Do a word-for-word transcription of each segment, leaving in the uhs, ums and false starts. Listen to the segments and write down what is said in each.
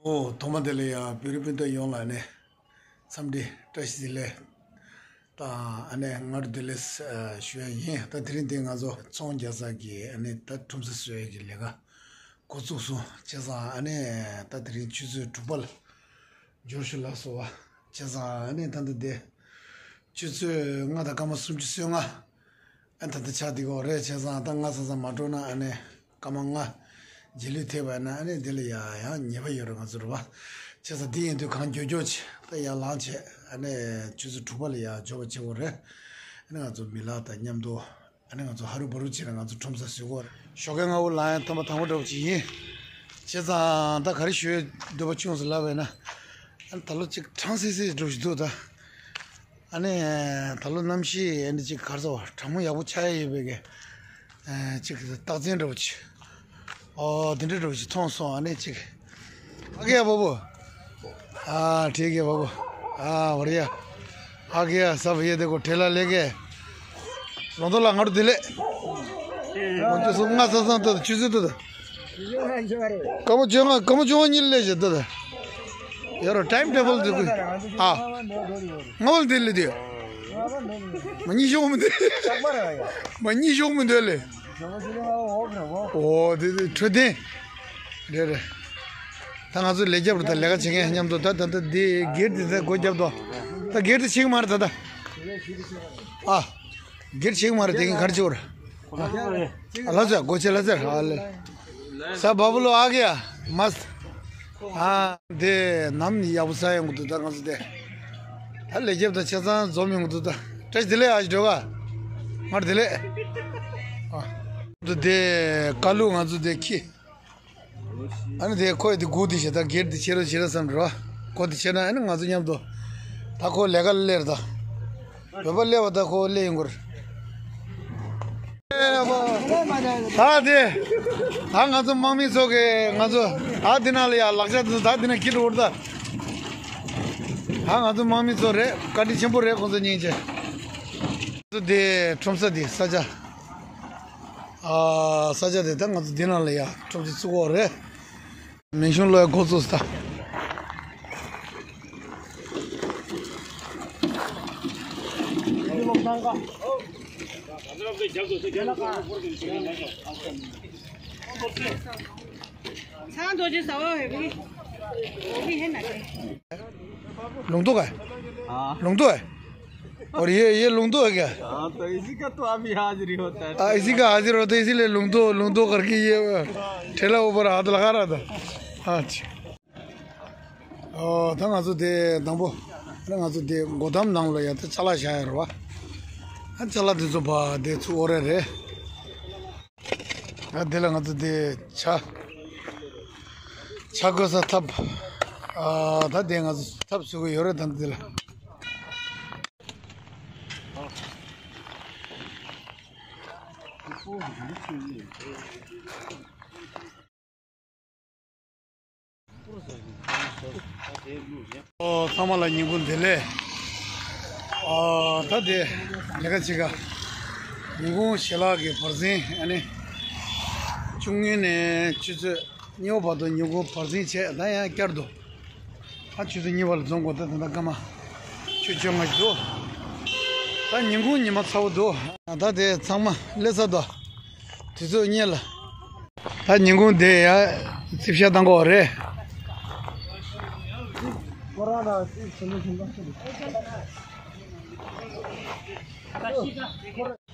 ཨོ། ཐོག་མ་དེ་ལ་ཡང་བོད་རིགས་སྤུན་ཟླ་ཡོངས་ལ་ནི་འཚམས་འདྲི་བཀྲ་ཤིས་བདེ་ལེགས་དང་ཨ་ནི་སྔ་དྲོ་བདེ་ལེགས་ཞུ་ཡ་ཡིན། ད་དེ་རིང་འདི་ང་ཚོ་ཚོང་རྒྱག་ས་གི་ཨ་ནི་ད་ཁྲོམ་ས་བཟོ་ཡ་གི་ལས་ཀ་འགོ་བཙུགས་སོང་། བྱས་ཙང་ཨ་ནི་ད་དེ་རིང་ཆུ་ཚོད་དྲུག་པ་ལ་འབྱོར་ཞུ་ལགས་སོ། བྱས་ཙང་ཨ་ནི་ད་ལྟ་དེ་ཆུ་ཚོད་ལྔ་དང་སྐར་མ་སུམ་ཅུ་སོ་ལྔ། ཨ་ད་ལྟ་ཆགས་བསྡད་ཀྱི་ཡོད་རེད། བྱས་ཙང་ད་ང་ས་ས་མ་འགྲོ་ན་ཨ་ནི་སྐར་མ་ལྔ་རྗེས་ལུས་ཐེབས་པ་ཡིན་ན་ཨ་ནི་དེ་ལ་ཡ་ཡང་ཉེས་པ་ཡོད་རེད་ང་ཚོ་རེད་བ། བྱས་ཙང་དེ་ཡིན་དུས་གང་མགྱོགས་མགྱོགས་བྱས་ད་ཡར་ལངས་བྱས་ཨ་ནི་ཆུ་ཚོད་དྲུག་པ་ལ་ཡར་འབྱོར་བ་བྱེད་དགོས་རེད། ཨ་ནི་ང་ཚོ་མི་ལག་དང་མཉམ་དུ་ཨ་ནི་ང་ཚོ་ཧ་རུ་བ་རུ་བྱས་ནས་ང་ཚོ་ཁྲོམ་ས་བཟོ་གི་ཡོད་རེད། ཞོགས་ཀས་སྔ་པོ་ལངས་ཡ་ཐོན་པ་དང་པོ་འདྲ་པོ་ཅིག་ཡིན། བྱས་ཙང་ད་ག་རེ་ཞུ་འདོད་པ་བྱུང་སོང་ལབ་པ་ཡིན་ན། ཨ་ནི་ད་ལོ་གཅིག་གྲང་སིག་སིག་འདྲ་པོ་ཞིག་འདུག་ད། ཨ་ནི་ད་ལོ་གནམ་གཤིས་ཨ་ནི་ཅིག་ག་རེ་ཟེར་བ་གྲང་མོ་ཡག་པོ་ཆགས་ཡ་ཡོད་པའི་གི་ཨ་ཅིག་རྟགས་མཚན་འདྲ་པོ་ཅིག་ཨོ་དེ་འདྲ་འདྲ་པོ་ཅིག་མཐོང་སོང་། ཨ་ནི་ཅིག་ཨ་ཀེ་ཡ་བ་བུ། ཨ་ཁྲེ་ཀེ་བ་བུ། ཨ་བ་རི་ཡ། ཨ་ཀེ་ཡ་ས་བ་ཡེ་དེ་ཀོ་ཁྲེ་ལ་ལེ་ཀེ། ལོང་དོ་ལ་ང་རུ་དེ་ལེ། ང་ཚོ་སོ་ལྔ་ས་སང་ཏོ་ཆུ་ཚོད་ཏོ། སྐར་མ་བཅོ་ལྔ་སྐར་མ་བཅོ་ལྔ་གཉིས་ལས་བྱེད་ད། ཡ་རོ་time table དེ་ཀུ། ཨ། ང་བོ་དེ་ལས་དེ། མ་གཉིད་ཤོག་མི་འདོད། མ་གཉིད་ཤོག་མི་འདོད་ལེ། ཨོ་དེ་དེ་འཕྲོད་བསྟེན། རེད་རེད། ད་ང་ཚོ་ལས་རྒྱབ་རུ་ད་ལས་ཀ་བྱེད་མཁན་མཉམ་དུ་ད་ད་ད་དེ་སྒེར་དེ་ད་སྒོ་རྒྱབ་དོ། ད་སྒེར་དེ་ཕྱེ་གི་མ་རེད་ད་ད། ཨ། སྒེར་ཕྱེ་གི་མ་རེད་དེ་གིན་ག་རེ་བྱེད་དགོས་རེད། ལ་ཟེར་སྒོ་ཕྱེ་ལ་ཟེར་ཨ་ལེ། ས་བ་བུ་ལོ་ཨ་གི་ཡ་མ་སི། ཨ་དེ་ནམ་ཡག་པོ་ས་ཡོང་གི་འདུག་ད་ང་ཚོ་དེ། ད་ལས་རྒྱབ་དང་ཆ་ཚང་འཛོམས་ཡོང་གི་འདུག་ད་བཀྲ་ཤིས་བདེ་ལེགས་ཨ་ཞིག་འགྲོ་ག་མར་བདེ་ལེགས། ཨ་དེ་ཀ་ལུ་ང་ཚོ་དེ་ཁྱི། ཨ་ནི་དེ་ཁོ་ཡི་དེ་སྒུག་དེ་བྱེད་ད་སྒེར་དེ་བྱེད་རོགས་བྱེད་རོགས་བསམ་འགྲོ། སྒོ་དེ་ཕྱེ་ན་ཨ་ནི་ང་ཚོ་མཉམ་དུ་ད་ཁོ་ལས་ཀ་སླེབས་ད། བོད་པ་སླེབས་པ་ད་ཁོ་སླེབས་ཡོང་གི་རེད། ད་དེ་ད་ང་ཚོ་དམག་མི་ཚོ་གི་ང་ཚོ་ད་འདི་ན་ལ་ཡ་ལག་ཆ་དེ་ཚོ་ད་འདི་ན་འཁྱེར་འགྲོ་གི་རེད་ད། ད་ང་ཚོ་དམག་མི་ཚོ་རེད། བཀའ་དྲིན་ཆེན་པོ་རེད་ཁོང་ཚོ་སྙིང་རྗེ། ང་ཚོ་དེ་ཁྲོམ་ས་དེ་ས་ཆ། ཨ་ས་ཆ་དེ་ད་ང་ཚོ་འདི་ནང་ལ་ཡ་ཁྲོམ་ས་བཙུགས་ཡོད་རེད། མིང་གཞུང་ལོ་ཡ་འགོ་བཙུགས་ས། ཚང་རྡོ་རྗེ་ཟ་བ་ཧེ་བི་ཧེ་ན། ལུང་རྟོགས་ག་ལུང་རྟོགས་ག और ये ये लुंगदो है क्या? हाँ, तो इसी का तो अभी हाजिरी होता है। हाँ, इसी का हाजिर होता है, इसीलिए लुंगदो लुंगदो करके ये ठेला ऊपर हाथ लगा रहा था। हाँ, अच्छा। ཨོ་ད་ང་ཚོ་དེ་དང་པོ་ང་ཚོ་དེ་སྒོ་འགྲམ་ནང་ལ་ཡ་ད་ཅ་ལག་བཞག་ཡ་རེད་བ། ཨ་ཅ་ལག་དེ་ཚོ་བ་དེ་ཚུར་འོར་ཡ་རེད། ཨ་དེ་ལ་ང་ཚོ་དེ་ཇ་ཇ་བསྐོལ་ས་ཐབ། ཨ་ད་དེ་ང་ཚོ་ཐབ་བཟོ་གི་ཡོད་རེད་ད་དེ་ལ། ཨོ་ཚང་མ་ལ་ཉིན་གུང་བདེ་ལེགས། ཨོ་ད་དེ་ལས་ཀ་བྱེད་ག་ཉིན་གུང་ཞལ་ལག་གི་བར་གསེང་ཨ་ནི་བཅུ་གཉིས་ནས་ཆུ་ཚོད་གཉིས་པ་བར་དུ་ཉིན་གུང་བར་གསེང་བྱས། ད་ཡང་བསྐྱར་དུ་ཨ་ཆུ་ཚོད་གཉིས་པ་ལ་འཛོམས་དགོས། ད་ད་ལྟ་སྐར་མ་ཆུ་ཚོད་ལྔ་ཞིག་འདུག་ད་ཉིན་གུང་ཉི་མ་ཚ་པོ་འདུག་ད་དེ་ཚང་མ་སླེབས་ཚར་འདུག་དུས་ཚོད་གཉིས་ལ། ད་ཉིན་གུང་དེ་ཡ་རྩིབ་ཤ་བཏང་གོ་རེད།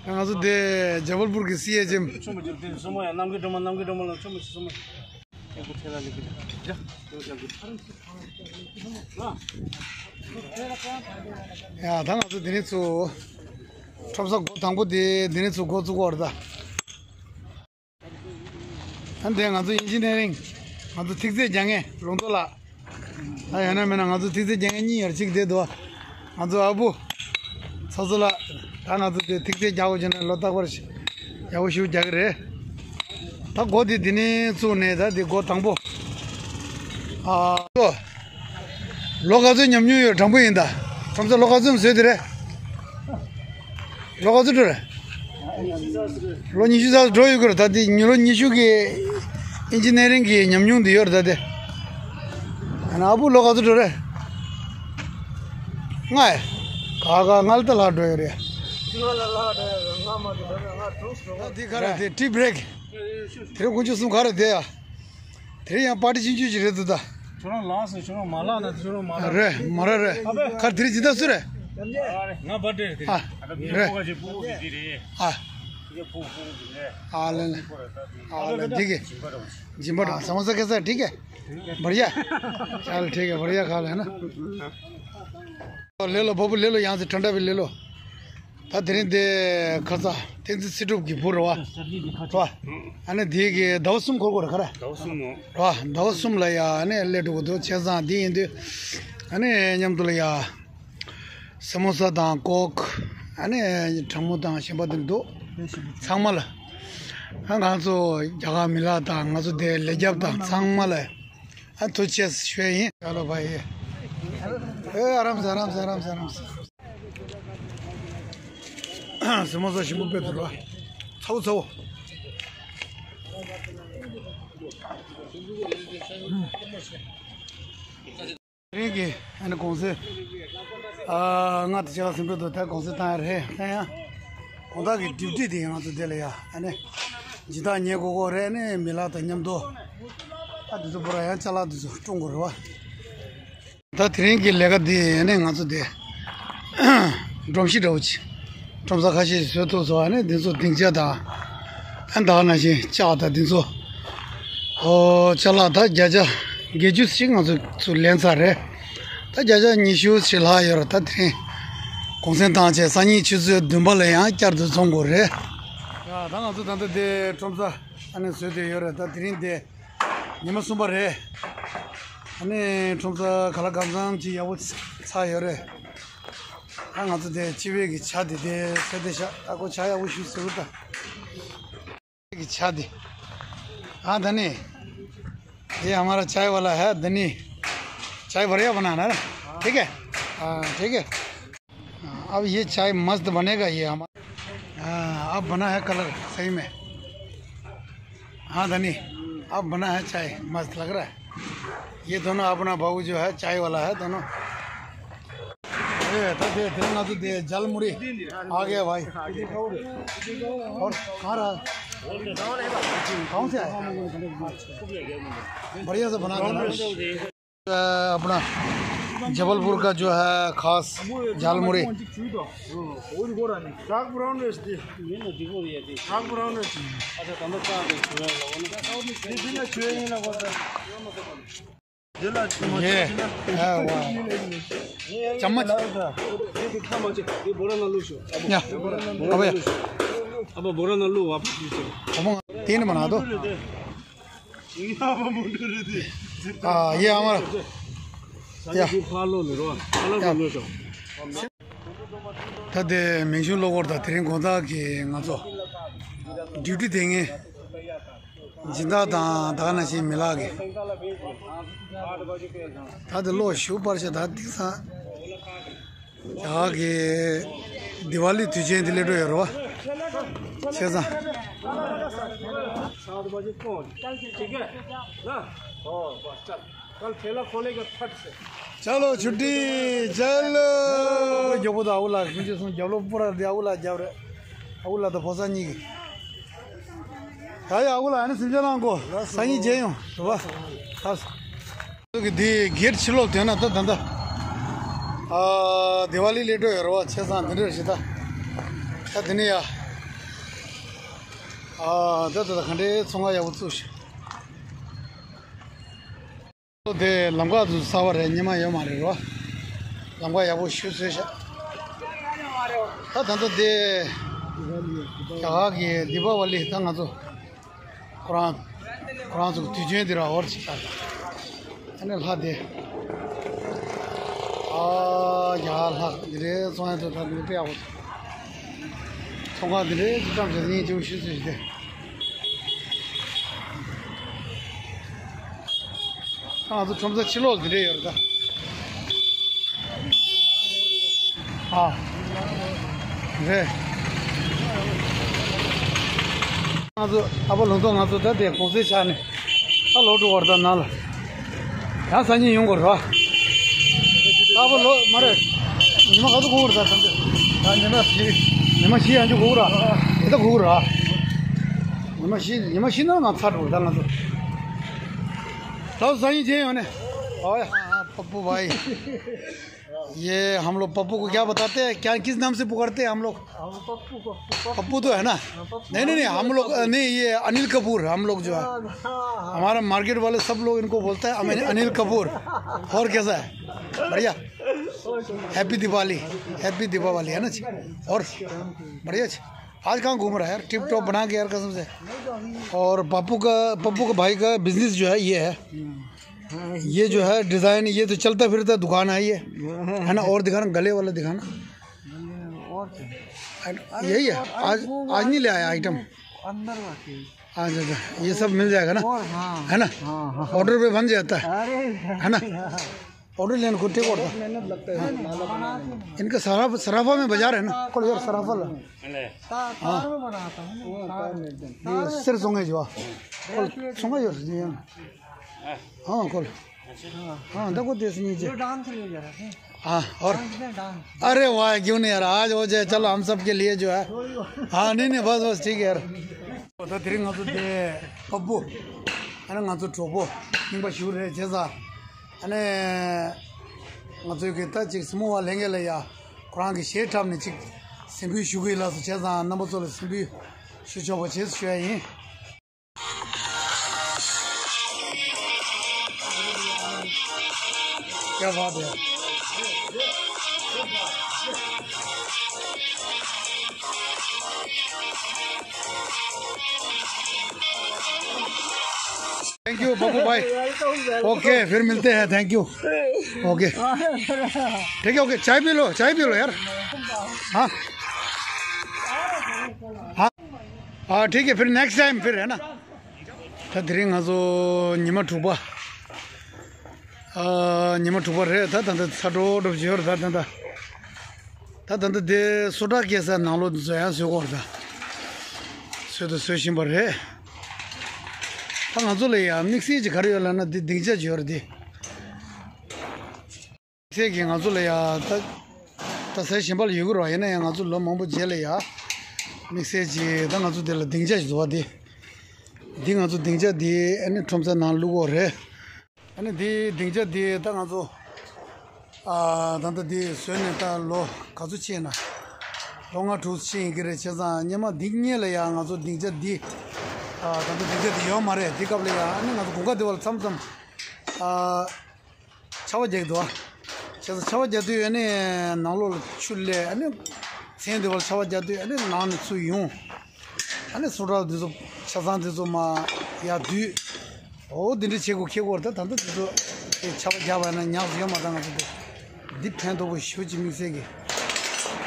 ང་ཚོ་དེ་ཇ་བལ་པུར་གྱི་སི་ཨེ་ཆེམ། ཡ་ད་ང་ཚོ་དེ་ནས་ཚུར་ཁྲོམ་ས་སྒོ་དང་པོ་དེ་དེ་ནས་ཚུར་འགོ་བཙུགས་གོ་རེད་ད། ཨ་འདི་ང་ཚོ་ཨིན་ཇི་ནི་ཡ་རིང་། ང་ཚོ་ཐིག་ཚད་རྒྱག་མཁན་ལུང་རྟོགས་ལགས། ད་ཡང་ན་མིན་ན་ང་ཚོ་ཐིག་ཚད་རྒྱག་མཁན་གཉིས་ཡར་གཅིག་བསྡད་འདུག་ང་ཚོ་ཨ་བུ། ཚོ་ཚོ་ལགས། ད་ང་ཚོ་དེ་ཐིག་ཚད་རྒྱག་དགོས་བྱུང་ན་ལོ་རྟག་པར་ཞིག་ཡག་པོ་ཞིག་རྒྱག་གི་རེད། ད་སྒོ་དེ་འདི་ནས་བཙུགས་ནས་ད་འདི་སྒོ་དང་པོ། ཨ། ལོ་ག་ཚོད་ཉམས་མྱོང་ཡོད་དྲང་པོ་ཡིན་ད། ཁྲོམ་ས་ལོ་ག་ཚོད་བཟོས་དེ་རེད། ལོ་ག་ཚོད་འགྲོ་རེད། ལོ་ཉི་ཤུ་ཙམ་འགྲོ་ཡོད་ཀྱི་རེད་ད་དེ་ཉི་ལོ་ཉི་ཤུ་གི་ཨིན་ཇི་ནི་ཡ་རིང་གི་ཉམས་མྱོང་དེ་ཡོད་རེད་ད་དེ། ན་ཨ་བུ་ལོ་ག་ཚོད་འགྲོ་རེད། ལྔ་ཡ། ག་ག་ལྔ་ལ་ད་ལྷག་འགྲོ་ཡོད་རེད། ལྔ་ལ་ལྷག་འགྲོ་ཡོད་རེད། ལྔ་མ་འགྲོ་རེད། ལྔ་དྲུག་འགྲོ། ད་འདི་ག་རེད། དེ་tea break། དེ་རིང་དཀོན་མཆོག་གསུམ་ག་རེ་བསྡད་ཡ། དེ་རིང་ཡང་པར་ཊི་ཆུང་ཆུང་ཞིག་རེད་འདུག་ད། ཁྱོད་རང་ལགས་སོ། ཁྱོད་རང་མ་ལགས་ན་ཁྱོད་རང་མ་ལགས། རེད་མ་རེད་རེད། ཁར་དེ་རིང་ཇི་ལྟར་སུ་རེད། ང་པར་ཊི་རེད། དེ་ཨ་རེད། ཕོ་བ་ཅིག་ཕོ་བ་ཅིག་དེ་རེད། ཨ་ཕོ་བ་ཅིག་རེད། ཨ་ལེ་ལེ། ཨ་ལེ་འདི་གི་སྦྱིན་པ་དང་ས་མོ་ས་ཁེ་ས་འགྲིག་གི། བར་ཡ། ཨ་ལེ་འགྲིག་གི། བར་ཡ་ཁ་ལེ་ན། ལེ་ལོ་བ་བུ་ལེ་ལོ། ཡང་སེ་ཁྲ་འདྲ་བའི་ལེ་ལོ། ད་དེ་རིང་དེ་ཁ་ས་བསྟན་འཛིན་སྲིད་སྒྲུབ་ཀྱི་བུ་རེད་བ། རེད་བ། ཨ་ནི་དེ་གི་ཟླ་བ་གསུམ་འཁོར་དགོས་རེད་ཁ་ར། ཟླ་བ་གསུམ་མོ། རེད་བ། ཟླ་བ་གསུམ་ལ་ཡ་ཨ་ནི་སླེབས་འགྲོ་གི་འདུག་བྱས་ཙང་དེ་ཡིན་དུས་ཨ་ནི་མཉམ་དུ་ལ་ཡ་ས་མོ་ས་དང་ཀོག་ཨ་ནི་གྲང་མོ་དང་གཞན་པ་དེ་འདུག་ཚང་མ་ལ། ཨ་ང་ཚོ་རྒྱ་གར་མི་ལག་དང་ང་ཚོ་དེ་ལས་རྒྱབ་དང་ཚང་མ་ལ་ཨ་ཐུགས་རྗེ་ཆེ་ཞུ་ཡ་ཡིན། ཡ་ལོ་བ་ཡེ། ཨེ་ཨ་རམ་ས་ཨ་རམ་ས་ཨ་རམ་ས་ཨ་རམ་ས། སི་མོ་ས་ཞིམ་པོ་དཔེ་ཐུར་བ། ཚ་བོ་ཚ་བོ། རིང་གི་ཨ་ནི་གོང་ས། ཨ་ང་དེ་ཆ་ལ་སེམས་པའི་དོ་ད་གོང་ས་བཏང་ཡ་རེད། ད་ཡང་དགོང་དག་གི་ཌིའུ་ཊི་དེ་ང་ཚོ་དེ་ལ་ཡ་ཨ་ནི་ཇི་ལྟར་ཉལ་དགོས་གོ་རེད། ཨ་ནི་མི་ལག་དང་མཉམ་དུ་ཨ་དེ་ཚོ་པོ་ར་ཡང་ཅ་ལག་དེ་ཚོ་སྲུང་དགོས་རེད་བ། ད་དེ་རིང་གི་ལས་ཀ་འདི་ནི་ང་ཚོ་འདི་སྒྲོམ་གཞི་འདྲ་བོ་ཅིག་ཁྲོམ་ས་ཁ་ཤས་ཤིག་བཟོས་ཐུབ་སོང་། ཨ་ནི་འདི་ཚོ་སྡིངས་ཆ་དང་ཨ་ད་ག་ནང་བཞིན་ལྕགས་དང་འདི་ཚོ་ཨོ་ཅ་ལག་ད་བརྒྱ་ཆ་བརྒྱད་ཅུ་ཞིག་ང་ཚོ་ཚུར་ལེན་ཚར་རེད། ད་བརྒྱ་ཆ་ཉི་ཤུ་ཞིག་ལྷག་ཡོད་རེད། ད་དེ་རིང་གུང་སེང་བཏང་བྱས་སང་ཉིན་ཆུ་ཚོད་བདུན་པ་ལ་ཡང་བསྐྱར་དུ་འཛོམས་དགོས་རེད། ཡ་ད་ང་ཚོ་ད་ལྟ་འདི་ཁྲོམ་ས་ཨ་ནི་བཟོས་བསྡད་ཡོད་རེད། ད་དེ་རིང་འདི། ཉི་མ་གསུམ་པ་རེད། ཨ་ནི་ཁྲོམ་ས་ག་ལ་གང་འཚམ་ཅིག་ཡག་པོ་ཚར་ཡོད་རེད། ད་ང་ཚོ་དེ་སྤྱི་པའི་གི་ཇ་དེ་དེ་ཚོད་དེ་ཤ་ཨ་ཁོ་ཇ་ཡག་པོ་ཞིག་བཟོས་ད། གི་ཇ་དེ། ཨ་ད་ནི། ये हमारा चाय वाला है धनी। चाय बढ़िया बनाना है ना? ठीक है। हाँ ठीक है। अब ये चाय मस्त बनेगा ये हमारा। हाँ, अब बना है कलर सही में। हाँ धनी, अब बना है चाय, मस्त लग रहा है। ये दोनों अपना बहू जो है चाय वाला है दोनों। अरे तो दे दे ना तो दे, झालमुरी आ गया भाई। और कहाँ रहा? कौन से है? बढ़िया से बना देना। अपना जबलपुर का जो है खास झालमुरी। डार्क ब्राउन है इसकी। डार्क ब्राउन है। ये है, वाह। चम्मच। ये बोरा ना लो शो। या, अब या। अब बोरा ना लो वापस। अब तीन बना दो। ཨ་ཡེ་ཨ་མ། ཡ། ད་དེ་མིང་གཞུང་གློ་བུར་དང་དེ་རིང་དགོང་དག་གི་ང་ཚོ་ཌིའུ་ཊི་དེ་ངས་སྦྱིན་བདག་དང་ད་ག་ནང་བཞིན་མི་ལག་གི་ད་དེ་གློག་ཞུ་པར་ཤ་ད་དེང་སང་། རྒྱ་གར་གྱི་དི་ཝ་ལི་དུས་ཆེན་དེ་སླེབས་འགྲོ་ཡོད་རེད་བ། བྱས་ཙང་། चलो छुट्टी चलो। མགྱོགས་པོ་དང་ཨ་ཁུ་ལགས་ཁྱོད་ཚོ་སུང་རྒྱབ་ལོགས་པུ་ར་དེ་ཨ་ཁུ་ལགས་རྒྱབ་རེད། ཨ་ཁུ་ལགས་དང་ཕོ་གསར་གཉིས་ཀྱིས། ད་ཡ་ཨ་ཁུ་ལགས་ཨ་ནི་སེམས་ཅན་ནང་གོ་སང་ཉིན་མཇལ་ཡོང་རེད་བ། ལགས་སོ། གི་འདི་གེ་ཊི་ཕྱི་ལོགས་དོན་ན་ད་ད་ད། ཨ་དི་ཝ་ལི་སླེབས་འགྲོ་ཡོད་རེད་བ། བྱས་ཙང་འདི་འདྲ་ཞིག་ད། ད་འདི་ནས་ཡ། ཨ་ད་ད་ད་ག་འདྲའི་ཚོང་ཁང་ཡག་པོ་བཙུགས་ཤག་དེ་ལམ་ཁ་ཚོ་གསར་པ་རེད། སྔོན་མ་ཡོད་མ་རེད་རོ། ལམ་ཁ་ཡག་པོ་ཞིག་བཟོས་ཤག་ད་ད་ད་དེ་རྒྱ་གར་གྱི་དི་པ་ཝ་ལི་ད་ང་ཚོ། ཁོ་རང་ཁོ་རང་ཚོ་གི་དུས་ཆེན་འདི་ར་འོར་ཅིག་ད། ཨ་ནི་ལྷ་དེ། ཨ་ཡ་ལྷ་འདི་རེད། ཚོང་ཡ་ཚོ་ད་འདི་དཔེ་ཡག་པོ། ཚོང་ཁང་འདི་རེད། ཅི་ཙམ་ཞིག་སྙིང་རྗེ་པོ་ཞིག་ཚོད་ཅིག་དེ། ང་ཚོ་ཁྲོམ་ས་ཕྱི་ལོགས་འདི་འདྲས་ཡོད་རེད་ད། ཨ། རེད། ང་ཚོ་ཨ་ཕ་ལུང་རྟོགས་ང་ཚོ་ད་ལྟའི་གུང་སེང་ཆགས་ནས་ད་ལོག་འགྲོ་བར་ད་ནང་ལ། ཡང་སང་ཉིན་ཡོང་དགོས་རེད་བ། ད་བོ་ལོ་མ་རེད། ཉི་མ་ག་ཚོད་འགོར་གི་རེད་ད་ད་ད་ཉི་མ་བཞི། ཉི་མ་བཞི་ཡང་ཅིག་འགོར་གི་རེད། དེ་ད་འགོར་གི་རེད། ཉི་མ་བཞི་ཉི་མ་བཞི་ན་ང་ཚར་འགྲོ་ད་ང་ཚོ། ད་སང་ཉིན་མཇལ་ཡོང་ནས། ཨོ་ཡ། ཨ། ཨ། པ་པུ་བྷའི། ये हम लोग पप्पू को क्या बताते हैं, क्या, किस नाम से पुकारते हैं हम लोग? हम पप्पू, पप्पू, पप्पू। पप्पू तो है ना? हाँ, पप्पू। नहीं, नहीं, नहीं, हम लोग, नहीं, ये अनिल कपूर, हम लोग जो है, हाँ, हाँ, हाँ। हमारा मार्केट वाले सब लोग इनको बोलता है, अनिल, अनिल कपूर। और कैसा है? बढ़िया। और क्या? हैप्पी दिवाली। हैप्पी दीपावली, है ना जी? और बढ़िया जी। आज कहाँ घूम रहा है यार, टिप टॉप बना के यार, कसम से। और पप्पू का, पप्पू का भाई का बिजनेस जो है, ये है। ये जो है डिजाइन, ये तो चलता फिरता दुकान है ये, है ना? और दिखाना, गले वाला दिखाना। और क्या? यही है। आज, आज नहीं ले आया आइटम। अंदर बाकी। अच्छा, अच्छा, ये सब मिल जाएगा ना? और हाँ। है ना? हाँ, हाँ। ऑर्डर पे बन जाता है। अरे। है ना? ऑर्डर लेने को टेक ऑर्डर। मेहनत लगता है। इनका सराफ-, सराफा में बाजार है ना? कल यार सराफा ला। हाँ। तार में बनाता हूँ ना, तार में एकदम। तार में। सिर सोंगे जो। कल सोंगे जो। हाँ, कल। हाँ, देखो देश नीचे। जो डांस ले जा रहा है। हाँ, और? डांस में डांस। अरे वाह, क्यों नहीं यार, आज हो जाए, चलो हम सब के लिए जो है। हाँ, नहीं, नहीं, बस, बस, ठीक है यार। ད་དེ་རིང་ང་ཚོ་དེ་ཕ་བུ། ཨ་ནི་ང་ཚོ་གྲོགས་པོ་རྙིང་པ་ཞིག་རེད་བྱས་ཙང་། ཨ་ནི་ང་ཚོའི་གི་ད་ཅིག་སི་མོ་བ་ལྷན་རྒྱས་ལ་ཡ་ཁོ་རང་གི་གཞས་འཁྲབ་ནས་ཅིག་གཟིགས་འབུལ་ཞུ་གི་ཡིན་ལགས་སོ། བྱས་ཙང་རྣམ་པ་ཚོ་ལ་གཟིགས་འབུལ་ཞུ་ཆོག་པ་བྱས་སུ་ཞུ་ཡ་ཡིན། क्या बात है। थैंक यू पप्पू भाई। ओके, फिर मिलते हैं। Thank you. ओके। ठीक है, ओके। चाय पी लो, चाय पी लो यार। हाँ। हाँ। हाँ, ठीक है, फिर नेक्स्ट टाइम फिर, है ना? ད་དེ་རིང་ང་ཚོ་ཉི་མ་དྲུག་པ། ཨ། ཉི་མ་དྲུག་པ་རེད། ད་ད་ད་ཚ་དྲོ་དྲོ་བྱེད་ཡོད་རེད། ད་ད་ད་ད་ད་ད་དེ་སོ་ཊ་སྐྱེལ་ས་ནང་ལོགས་བཟོ་ཡང་བཟོ་དགོས་རེད། ད་བཟོས་དང་བཟོ་བཞིན་པ་རེད། ད་ང་ཚོ་ལ་ཡང་དམིགས་བསལ་གྱི་ག་རེ་ཡོད་ལབ་ན་དེ་སྡིངས་ཆ་ཅིག་ཡོད་རེད་དེ། ཚེ་གིས་ང་ཚོ་ལ་ཡ་ད་ད་ཟེར་གཞན་པ་ལ་ཡོད་ཀྱི་རེད་བ། ཡིན་ན་ཡང་ང་ཚོ་ལོ་མང་པོ་རྗེས་ལ་ཡ་དམིགས་བསལ་གྱིས་ད་ང་ཚོ་འདི་ལ་སྡིངས་ཆ་ཞིག་འདུག་བ། འདི་འདི་ང་ཚོ་སྡིངས་ཆ་འདི་ཨ་ནི་ཁྲོམ་ས་ནང་བླུག་གི་ཡོད་རེད། ཨ་ནི་འདི་སྡིངས་ཆ་འདི་ད་ང་ཚོ་ཨ་ད་ལྟ་འདི་བཟོས་ནས་ད་ལོ་ག་ཚོད་ཕྱིན་ན་ལོ་ལྔ་དྲུག་ཕྱིན་ཡིན་གྱི་རེད། བྱས་ཙང་སྔོན་མ་འདི་སྔོན་ལ་ཡ་ང་ཚོ་སྡིངས་ཆ་འདི་ཨ་ད་ལྟ་སྡིངས་ཆ་འདི་ཡོད་མ་རེད། འདི་སྐབས་ལ་ཡ་ཨ་ནི་ང་ཚོ་དགུན་ཁ་འདི་བར་མཚམས་མཚམས་ཨ། ཆར་པ་རྒྱག་གི་འདུག་ཨ། བྱས་ཙང་ཆར་པ་རྒྱག་དུས་ཨ་ནི་ནང་ལོགས་ལ་ཆུ་སླེབས། ཨ་ནི་མཚན་དེ་བར་ཆར་པ་རྒྱག་དུས་ཨ་ནི་ནང་ནས་ཚུར་ཡོང་། ཨ་ནི་སོ་ཊ་དེ་ཚོ་ཆ་ཚང་དེ་ཚོ་མར་ཡར་བསྡུས། འོ་དེ་འདྲ་བྱེད་དགོས་ཁེལ་གོ་རེད། ད་ད་ལྟ་དེ་ཚོ་དེ་ཆར་པ་རྒྱག་པ་ན་ཉག་གཅིག་ཡོད་མ་རེད། ད་ང་ཚོ་དེ་འདི་ཕན་ཐོགས་པོ་ཞེ་པོ་ཅིག་དམིགས་བསལ་གྱི་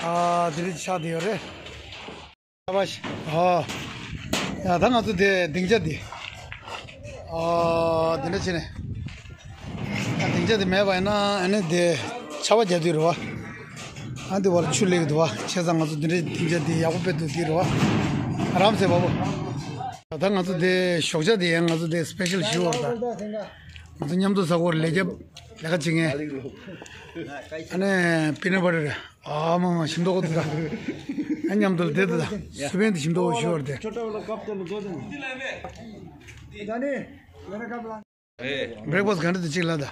ཨ་དེ་འདྲ་ཆགས་བསྡད་ཡོད་རེད། ཨ། ཡ་ད་ང་ཚོ་དེ་སྡིངས་ཆ་འདི། ཨ། འདི་འདྲ་བྱས་ནས། ཨ། སྡིངས་ཆ་འདི་མེད་པ་ཡིན་ན་ཨ་ནི་དེ་ཆར་པ་རྒྱག་དུས་རེད་བ། ཨ། འདི་བར་ཆུ་སླེབས་ཀྱི་འདུག་བ། བྱས་ཙང་ང་ཚོ་འདི་འདྲའི་སྡིངས་ཆ་འདི་ཡག་པོ་དཔེ་འདུག་འདི་རེད་བ། རམ་སེ་བ་བོ། ད་ང་ཚོ་དེ་ཞོགས་ཇ་དེ་ཡང་ང་ཚོ་དེ་སི་པེ་ཤལ་ཞུ་བར་ད། ང་ཚོ་མཉམ་དུ་ཟ་གོ་ལས་རྒྱབ་ལས་ཀ་བྱེད་མཁན། ཨ་ནི་པི་ནཊ་བ་ཊར། ཨ་མ་མ་ཞིམ་མདོག་གོ་འདུག་ད། ཨ་མཉམ་དུ་བསྡད་འདུག་ད། སུ་བན་དེ་ཞིམ་མདོག་གོ་ཞུ་བར་དེ། བྷི་རེག་ཕ་སི་ག་འདྲ་དེ་གཅིག་ལ་ད།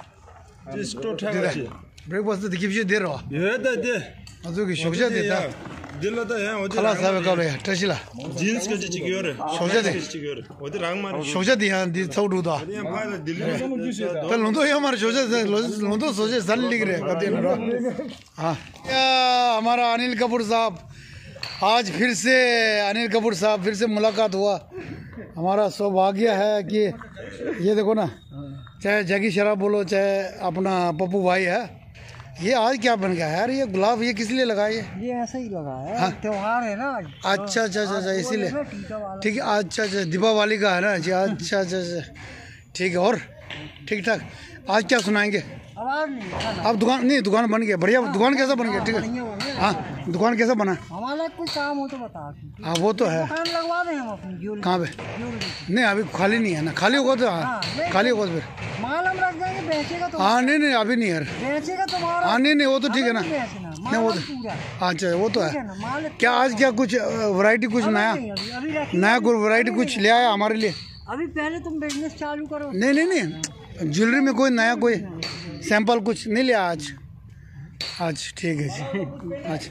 དེ་སྐོར་ཐག་ག་ཅི། བྷི་རེག་ཕ་སི་དེ་གི་བཤད་དེ་རོ། ཡོད་ད་དེ། ང་ཚོ་གི་ཞོགས་ཇ་དེ་ད། འདི་ལ་ད་ཡང་འོ་དེ་ཁ་ལག་ཟ་བའི་སྐབས་ལ་ཡ་བཀྲ་ཤིས་ལ། ཇིན་སི་ག་ཅི་ཅིག་ཡོད་རེད། ཞོགས་ཇ་དེ། ཅིག་ཡོད་རེད། འོ་དེ་རང་མ་རེད། ཞོགས་ཇ་དེ་ཡང་འདི་ཚ་བོ་འདུག་ད། འོ་དེ་ཡང་ཕ་ལ་ལྡི་ལི་རེད། ད་ལུང་རྟོགས་ཡོད་མ་རེད། ཞོགས་ཇ་ཟ་ལུང་རྟོགས་བཟོ་ཇ་ཟ་ལི་གི་རེད། ག་དེ་ན་རོ། हाँ। या हमारा अनिल कपूर साहब, आज फिर से अनिल कपूर साहब फिर से मुलाकात हुआ। हमारा सौभाग्य है कि ये देखो ना, चाहे जैकी श्रॉफ बोलो, चाहे अपना पप्पू भाई है, ये आज क्या बन गया है यार? ये गुलाब ये किस लिए लगा है? ये ऐसे ही लगा है, हाँ। त्योहार है ना आज। अच्छा, अच्छा, अच्छा, अच्छा, आज वो इसीलिए। है ना, टीका वाला। ठीक है, अच्छा, अच्छा, दीपावली का है ना जी। अच्छा, अच्छा, अच्छा, ठीक है। और ठीक ठाक। आज क्या सुनाएंगे? आवाज नहीं है ना। आप दुकान, नहीं, दुकान बन गया, बढ़िया। हाँ, दुकान कैसा बन गया? हाँ, ठीक है। बढ़िया हो गया। हाँ, दुकान कैसा बना? हमारा कोई काम हो तो बता दो। हाँ, वो तो है। दुकान लगवा दें हम अपनी ज्वेलरी। कहाँ पे? ज्वेलरी। नहीं, अभी खाली नहीं है ना, खाली होगा तो। हाँ, हाँ, नहीं, खाली होगा तो फिर। माल हम रख देंगे, बेचेगा तो। हाँ, नहीं, नहीं, अभी नहीं यार। बेचेगा तुम्हारा। हाँ, नहीं, नहीं, वो तो ठीक है ना। हमें नहीं बेचना, नहीं, वो माल तो हम पूरा। अच्छा, वो तो ठीक है। है ना, माल क्या आज क्या कुछ वैरायटी कुछ अभी नया, नहीं, अभी, अभी रखेंगे। नया कोई वैरायटी अभी कुछ नहीं। ले आया हमारे लिए? अभी पहले तुम बिजनेस चालू करो। नहीं, नहीं, नहीं, ज्वेलरी में कोई नया कोई सैंपल कुछ नहीं लिया आज? अच्छा, ठीक है जी। अच्छा,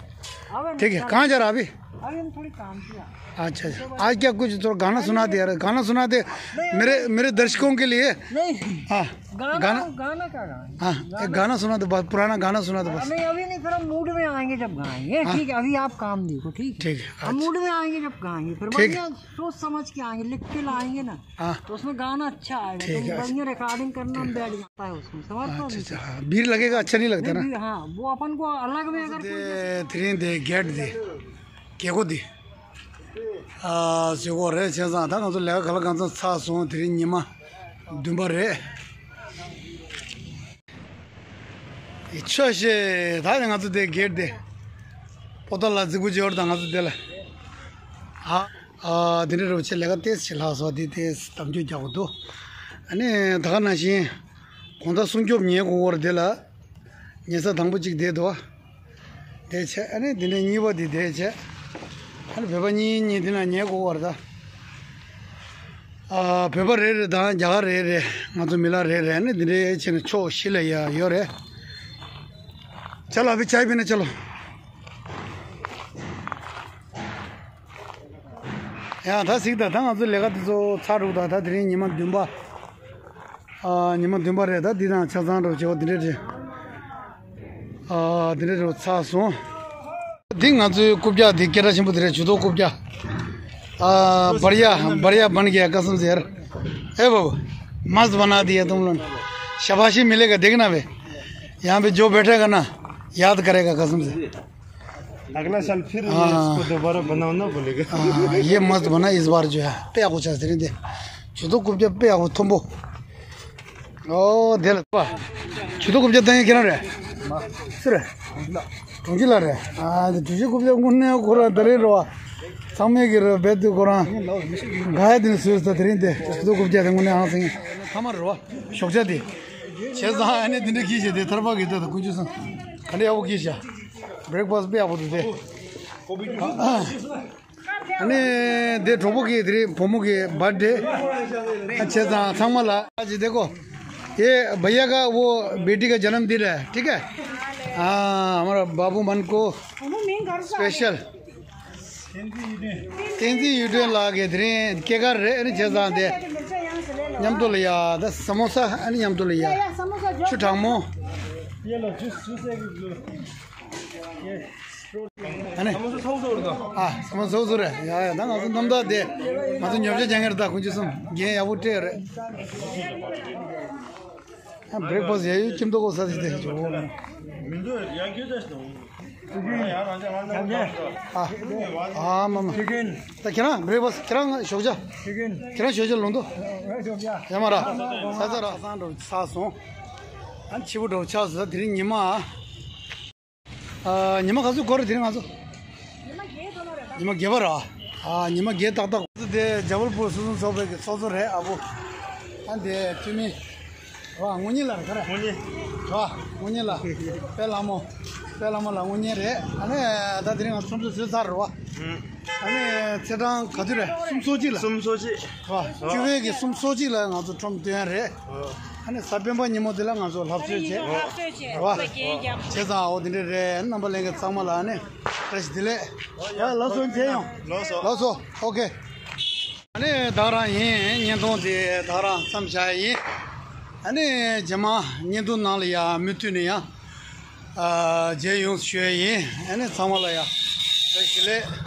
अब हम ठीक है। कहाँ जा रहा अभी? अभी हम थोड़ी काम किया। अच्छा, अच्छा। आज क्या कुछ थोड़ा गाना सुना दे यार, गाना सुना दे नहीं, मेरे, मेरे दर्शकों के लिए। नहीं। हाँ, गाना, गाना। गाना क्या गाना? हाँ, एक गाना सुना दो बस, पुराना गाना सुना दो बस। नहीं, अभी नहीं, फिर हम मूड में आएंगे जब गाएंगे। हाँ। ठीक है, अभी आप काम देखो, ठीक है? ठीक है, हम अच्छा। मूड में आएंगे जब गाएंगे, फिर ठीक है। बढ़िया सोच समझ के आएंगे, लिख के लाएंगे ना। हाँ। तो उसमें गाना अच्छा आएगा, ठीक तुम है, अच्छा। बढ़िया रिकॉर्डिंग करना, हम बैठ जाता है उसमें, समझ लो। अच्छा, अच्छा, हाँ, भीड़ लगेगा, अच्छा नहीं लगता ना। नहीं, हाँ, वो अपन को अलग में अगर कोई दे, three day gate दे, क्या को दे? ཨ། ཟེར་གོ་རེད། བྱས་ཙང་ད་ང་ཚོ་ལས་ཀ་གང་ལ་གང་འཚམ་ཚར་སོང་། དེ་རིང་ཉི་མ་བདུན་པ་རེད། ཨི་ཆོས་ཤེ། ད་ནི་ང་ཚོ་དེ་གེར་དེ་པོ་ཏཱ་ལ་རྫིག་པོ་བྱེད་བར་དང་ང་ཚོ་དེ་ལ། ཨ། ཨ། དེ་འདྲ་རེད་པ། ཆེ་ལས་ཀ་ཏོག་ཙམ་ལྷག་སོང་། དེ་ཏོག་ཙམ་དམ་བཅོས་རྒྱག་དགོས་འདུག་ཨ་ནི་ད་ག་ནང་བཞིན་དགོང་དག་སྲུང་སྐྱོབ་ཉལ་དགོས་པ་རེད། དེ་ལ་ཉལ་ས་དང་པོ་གཅིག་དེ་འདུག་དེ་བྱས། ཨ་ནི་དེ་ནས་གཉིས་པ་དེ་དེ་བྱས། ཨ་ནི་བོད་པ་གཉིས་གཉིས་དེ་ན་ཉལ་དགོས་པ་རེད་ད། ཨ། བོད་པ་རེ་རེ་དང་རྒྱ་གར་རེ་རེ། ང་ཚོ་མི་ལ་རེ་རེ། ཨ་ནི་དེ་འདྲའི་བྱས་ནས་ཕྱོགས་བཞི་ལ་ཡ་ཡོད་རེད། चलो अभी चाय पीने चलो। ཡང་ད་གཟིགས་དང་། ད་ང་ཚོ་ལས་ཀ་དེ་ཚོ་ཚར་འདུག་ད་ད་དེ་རིང་ཉི་མ་བདུན་པ། ཨ། ཉི་མ་བདུན་པ་རེད། ད་འདི་དང་ཆ་ཚང་འགྲོ་བྱེད་པ་འདི་འདྲ་རེད། ཨ། འདི་འདྲ་རེད། ཚར་སོང་། འདི་ང་ཚོའི་རྐུབ་བཀྱག་འདི་སྐད་གྲགས་ཆེན་པོ་དེ་རེད། ཇུས་གཏོགས་རྐུབ་བཀྱག་ཨ། बढ़िया, बढ़िया बन गया कसम से यार। ए बाबू, मस्त बना दिया तुम लोग। शाबाशी मिलेगा, देखना बे। यहाँ पे जो बैठेगा ना, याद करेगा कसम से। अगला साल फिर हाँ। इसको दोबारा बनाओ ना बोलेगा। हाँ, ये मस्त बना इस बार जो है। དཔེ་ཡག་པོ་ཆགས་ཟེར་ཏེ། ཇུས་གཏོགས་རྐུབ་བཀྱག་དཔེ་ཡག་པོ་མཐོན་པོ། ཨོ་དེ་ལ་པ། ཇུས་གཏོགས་རྐུབ་བཀྱག་བཏང་ཡས་ཁྱེད་རང་རེད། སུ་རེད། གྲོང་ཁྱེར་ལ་རེད། ཨ། དེ་ཇུས་གཏོགས་རྐུབ་བཀྱག་དངོས་གནས་ཁོ་རང་ད་རེས་རེད་པ། ཚང་མས་ཀྱི་རེད། རྦད་དེ་ཁོ་རང་དགའ་ཡ་དེ་ནས་བཟོས་ས། དེ་རིང་དེ་ཇུས་གཏོགས་རྐུབ་བཀྱག་དེ་དངོས་གནས་ཧང་སང་ངེ་ཐ་མ་རེད་པ། ཞོགས་ཇ་དེ། བྱས་ཙང་ཨ་ནི་དེ་འདྲ་གིས་བྱས་ཏེ་ཐར་པ་གི་ད་ད་ཀུན་སྤྱོད་བཟང་། ག་འདྲ་ཡག་པོ་གིས་བྱས། breakfast དཔེ་ཡག་པོ་འདུག་དེ། ཨ་ནི་དེ་གྲོགས་པོ་གི་དེ་རིང་བུ་མོ་གི་བར་ཌེ། ཨ། བྱས་ཙང་ཚང་མ་ལ། आज देखो, ये भैया का वो बेटी का जन्मदिन है, ठीक है। हाँ, हमारा बाबू मन को स्पेशल। तेंजी यूट्यूब ལགས་ཀྱི་དེ་རིང་སྐྱེས་སྐར་རེད། ཨ་ནི་བྱས་ཙང་དེ་མཉམ་དུ་ལ་ཡ་ད་སམོ་ས། ཨ་ནི་མཉམ་དུ་ལ་ཡ་ཆུ་གྲང་མོ། ཨ་ནི། ཨ། སམོ་ས་ཚོགས་གཙོ་རེད། ཡ་ཡ། ད་ང་ཚོ་རྣམ་ཐར་དེ་ང་ཚོ་ཉོ་ཆ་རྒྱག་མཁན་རེད། ད་ཀུན་སྤྱོད་བཟང་། རྒན་ཡག་པོ་སྤྲད་ཡོད་རེད། ཨ། breakfast ཡ་ཡོད་ཁྱིམ་ཐོག་གོ་ས་ཟིག་དེ་ཇོ། ཨ། ཨ་མ་མ། ད་ཁྱེད་རང་breakfast། ཁྱེད་རང་ཞོགས་ཇ། ཁྱེད་རང་ཞོགས་ཇ་ལོངས་དོ། ཡ་མ་ར། ས་ས་ར་སང་འགྲོ་ཚར་སོང་། ཨ། ཕྱི་པོ་འགྲོ་ཆགས་སོང་། ད་དེ་རིང་ཉི་མ། ཨ། ཉི་མ་ག་ཚོད་འགོར་རེད་དེ་རིང་ང་ཚོ། ཉི་མ་བརྒྱད་ཐོག་མ་རེད། ཉི་མ་བརྒྱད་པ་ར། ཨ། ཉི་མ་བརྒྱད་ཏག་ཏག་དེ་ཇ་བལ་པུར་སོ་སོ་ཚོགས་པའི་གི་ཚོགས་གཙོ་རེད། ཨ་བོ། ཨ། དེ་འཐུས་མི། ར། དངུལ་གཉེར་ལགས་རེད་ག་རེ། དངུལ་གཉེར། ར། དངུལ་གཉེར་ལགས། དཔལ་ལྷ་མོ། དཔལ་ལྷ་མོ་ལགས་དངུལ་གཉེར་རེད། ཨ་ནི་ད་དེ་རིང་ང་ཚོ་ཚོགས་འདུ་ཚར་རེད་པ། ཨ་ནི་ཚེས་གྲངས་ག་དུས་རེད། སུམ་ཅུ་སོ་གཅིག་ལ། སུམ་ཅུ་སོ་གཅིག་ར། བཅུ་པའི་གི་སུམ་ཅུ་སོ་གཅིག་ལ་ང་ཚོ་ཁྲོམ་སྟོན་རེད། ཨ་ནི་གཟའ་སྤེན་པ་ཉིན་མོ་དེ་ལ་ང་ཚོ་ལྷ་གསོལ་བྱེད། ལྷ་གསོལ་བྱེད། རེད་པ། བྱས་ཙང་འོ་དེ་འདྲ་རེད། རྣམ་པ་ལྷན་རྒྱས་ཚང་མ་ལ་ཨ་ནི་བཀྲ་ཤིས་བདེ་ལེགས། ཡ་ལགས་སོ། མཇལ་ཡོང་། ལགས་སོ། ལགས་སོ། ཨོ་ཁེ། ཨ་ནི་ད་ག་རང་ཡིན། བརྙན་ཐུང་དེ་ད་ག་རང་མཚམས་བཞག་ཡིན། ཨ་ནི་རྗེས་མ་བརྙན་ཐུང་ནང་ལ་ཡ་མུ་མཐུད་ནས་ཡང་ཨ་མཇལ་ཡོང་ཞུ་ཡ་ཡིན། ཨ་ནི་ཚང་མ་ལ་ཡ་བཀྲ་ཤིས་བདེ་ལེགས།